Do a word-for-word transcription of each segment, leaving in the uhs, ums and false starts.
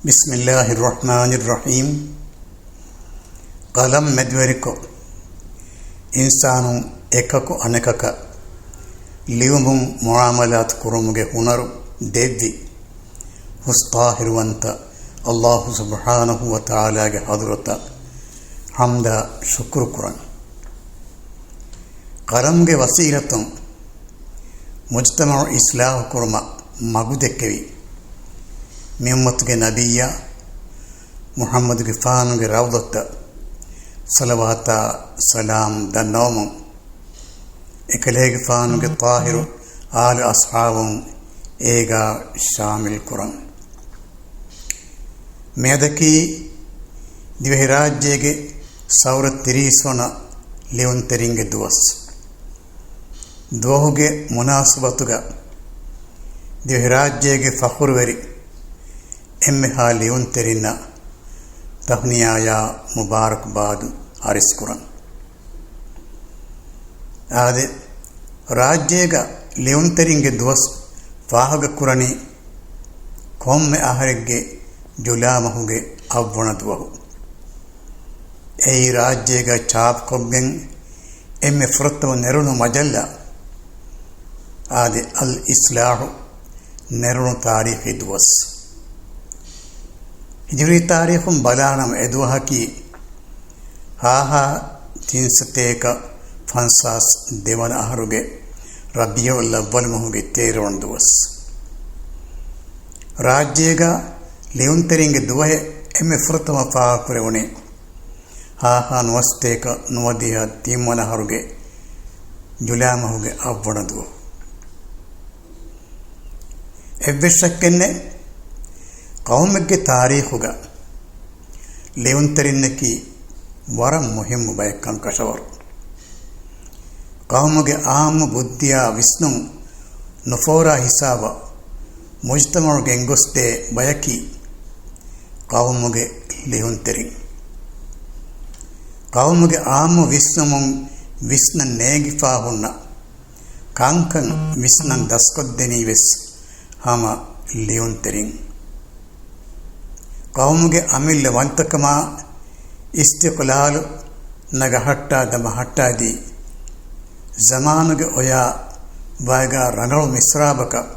ބިސްމިއްލާހިއްރަޙްމާނިއްރަޙީމް. ޤަލަމް މެދުވެރިކޮށް، އިންސާނުން އެކަކު އަނެކަކަށް ލިޔުމުން މުޢާމަލާތު ކުރުމުގެ ހުނަރު ދެއްވި ހުސް ޤާހިރުވަންތަ ﷲ ސުބްޙާނަހޫ ވަތަޢާލާގެ ޙަޟްރަތަށް ޙަމްދާ ޝުކުރު ކުރަން. ޤަލަމްގެ ވަސީލަތުން މުޖްތަމަޢު އިޞްލާޙު ކުރުމަށް މަގު ދެއްކެވި، މި އުއްމަތުގެ ނަބިއްޔާ މުޙައްމަދުގެފާނުގެ ރައުޟަތަށް ޞަލަވާތާ ސަލާމް ދަންނަވަމުން، އެކަލޭގެފާނުގެ ޠާހިރު އާލު އަޞްޙާބުން އޭގާ ޝާމިލް ކުރަން. މިއަދަކީ ދިވެހިރާއްޖޭގެ ސައުރަ ތިރީސް ވަނަ ލިޔުންތެރިންގެ ދުވަސް. ދުވަހުގެ މުނާސަބަތުގަ ދިވެހިރާއްޖޭގެ ފަޚުރުވެރި އެންމެހާ ލިޔުންތެރިންނަށް ތަހްނިޔާޔާ މުބާރަކުބާދު އަރިސްކުރަން. އާދެ، ރާއްޖޭގަ ލިޔުންތެރިންގެ ދުވަސް ފާހަގަކުރަނީ ކޮންމެ އަހަރެއްގެ ޖުލާ މަހުގެ އަށްވަނަ ދުވަހު. އެއީ ރާއްޖޭގަ ޗާޕްކޮށްގެން އެންމެ ފުރަތަމަ ނެރުނު މަޖައްލާ އާދެ، އަލް އިޞްލާޙު ނެރުނު ތާރީޚީ ދުވަސް. ހިޖުރީ ތާރީޚުން ބަލާނަމަ، އެދުވަހަކީ ހާހާ ތިން ސަތޭކަ ފަންސާސް ދެވަނަ އަހަރުގެ ރަބީޢުލްއައްވަލް މަހުގެ ތޭރަ ވަނަ ދުވަސް. ރާއްޖޭގަ ލިޔުންތެރިންގެ ދުވަހެއް އެންމެ ފުރަތަމަ ފާހަގަކުރެވުނީ ހާހާ ނުވަސަތޭކަ ނުވަދިހަ ތިންވަނަ އަހަރުގެ ޖުލާ މަހުގެ އަށްވަނަ ދުވަހު. އެއްވެސް ޝައްކެއް ނެތް، ޤައުމެއްގެ ތާރީޚުގަ ލިޔުންތެރިންނަކީ ވަރަށް މުހިއްމު ބައެއްކަން ކަށަވަރު. ޤައުމުގެ އާއްމު ބުއްދިއާ ވިސްނުން ނުފޯރާ ހިސާބަށް މުޖްތަމަޢު ގެންގޮސްދޭ ބަޔަކީ ޤައުމުގެ ލިޔުންތެރިން. ޤައުމުގެ އާއްމު ވިސްނުމުން ވިސްނަން ނޭނގިފާ ހުންނަ ކަންކަން ވިސްނަން ދަސްކޮށްދެނީ ވެސް ހަމަ ލިޔުންތެރިން. ޤައުމުގެ އަމިއްލަ ވަންތަކަމާ އިސްތިޤްލާލު ނަގަހައްޓާ ދަމަހައްޓާދީ، ޒަމާނުގެ އޮޔާ ބައިގާ ރަނގަޅު މިސްރާބަކަށް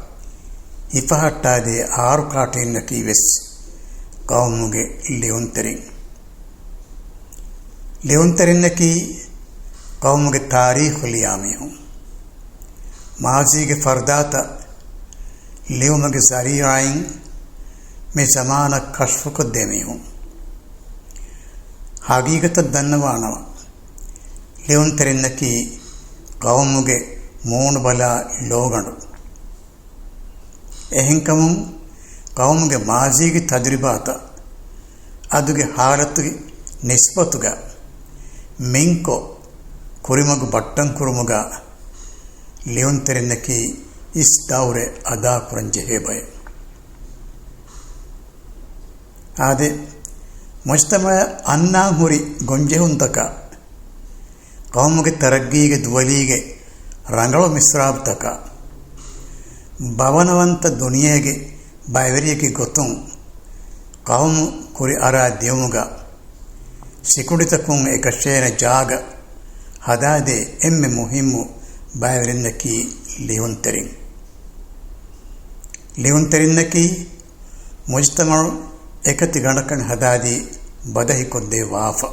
ހިފަހައްޓާދޭ އާރުކާޓީންނަކީ ވެސް ޤައުމުގެ ލިޔުންތެރިން. ލިޔުންތެރިންނަކީ ޤައުމުގެ ތާރީޚު ލިޔާ މީހުން. މާޒީގެ ފަރުދާތައް ލިޔުމުގެ ޒަރީޢާއިން މި ޒަމާނަށް ކަޝްފުކޮށްދޭ މީހުން. ހަގީގަތަށް ދަންނަވާނަމަ، ލިޔުންތެރިންނަކީ ޤައުމުގެ މޫނުބަލާ ލޯގަނޑު. އެހެންކަމުން، ޤައުމުގެ މާޒީގެ ތަޖުރިބާތައް އަދުގެ ހާލަތުގެ ނިސްބަތުގަ މިންކޮށް ކުރިމަގު ބައްޓަންކުރުމުގަ ލިޔުންތެރިންނަކީ އިސް ދައުރެއް އަދާކުރަން ޖެހޭ ބައެއް. އާދެ، މުޖްތަމަޢަށް އަންނާން ހުރި ގޮންޖެހުންތަކާ، ޤައުމުގެ ތަރައްގީގެ ދުވަލީގެ ރަނގަޅު މިސްރާބުތަކާ، ބަވަނަވަންތަ ދުނިޔޭގެ ބައިވެރިއެއްގެ ގޮތުން ޤައުމު ކުރިއަރާ ދިއުމުގަ ސިކުނޑިތަކުން އެކަށޭނެ ޖާގަ ހަދާދޭ އެންމެ މުހިއްމު ބައިވެރިންނަކީ ލިޔުންތެރިން. ލިޔުންތެރިންނަކީ މުޖްތަމަޢު އެކަތި ގަނޑަކަށް ހަދާދީ ބަދަހިކޮށްދޭ ވާފަ.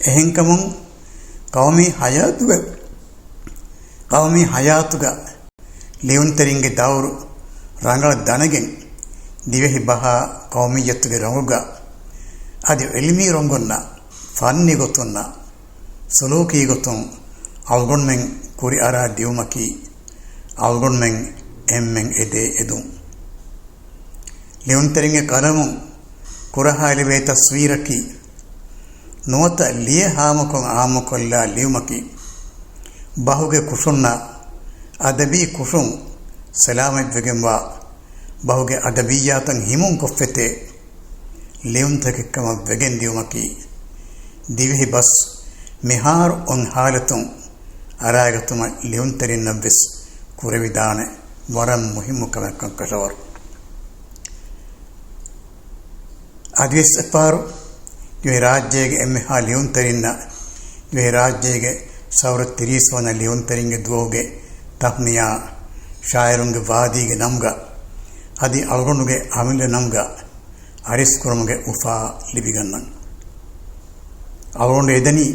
އެހެންކަމުން ޤައުމީ ހަޔާތުގަ، ޤައުމީ ހަޔާތުގަ ލިޔުންތެރިންގެ ދައުރު ރަނގަޅަށް ދަނެގެން، ދިވެހި ބަހާ ޤައުމިއްޔަތުގެ ރޮނގުގަ އަދި ޢިލްމީ ރޮނގުންނާ ފަންނީ ގޮތުންނާ ސުލޫކީ ގޮތުން އަޅުގަނޑުމެން ކުރިއަރާ ދިއުމަކީ، އަޅުގަނޑުމެން އެންމެން އެދޭ އެދުން. ލިޔުންތެރިންގެ ޤަލަމުން ކުރަހާލެވޭ ތަސްވީރަކީ، ނުވަތަ ލިޔެ ހާމަކޮށް އާއްމުކޮށްލާ ލިޔުމަކީ، ބަހުގެ ކުށުންނާ އަދަބީ ކުށުން ސަލާމަތްވެގެންވާ، ބަހުގެ އަދަބިއްޔާތަށް ހިމުން ކޮށްފެތޭ ލިޔުންތަކެއްކަމަށް ވެގެން ދިޔުމަކީ، ދިވެހި ބަސް މިހާރު އޮން ހާލަތުން އަރާގަތުމަށް ލިޔުންތެރިންނަށްވެސް ކުރެވިދާނެ ވަރަށް މުހިއްމު ކަމެއްކަން ކަށަވަރު. އަދިވެސް އެއްފަހަރު ދިވެހިރާއްޖޭގެ އެންމެހާ ލިޔުންތެރިންނަށް ދިވެހިރާއްޖޭގެ ސަވަރު ތިރީސް ވަނަ ލިޔުންތެރިންގެ ދުވަހުގެ ތަހްނިޔާ، ޝާއިރުންގެ ވާދީގެ ނަމުގަ އަދި އަޅުގަނޑުގެ އަމިއްލަ ނަމުގަ އަރިސްކުރުމުގެ އުފާ ލިބިގަންނަން. އަޅުގަނޑު އެދަނީ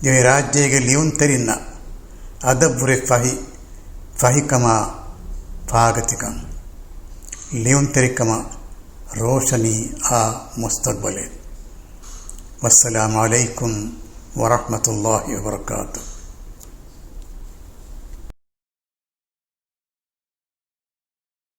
ދިވެހިރާއްޖޭގެ ލިޔުންތެރިންނަށް އަދަބުވުރެ ފަހި، ފަހިކަމާ ފާގަތިކަން، ލިޔުންތެރިކަމަށް ރޯޝަނީ އާ މުސްތަގްބަލެއް. ވައްސަލާމު ޢަލައިކުމް ވަރަޙްމަތުﷲ ވަބަރަކާތުހު.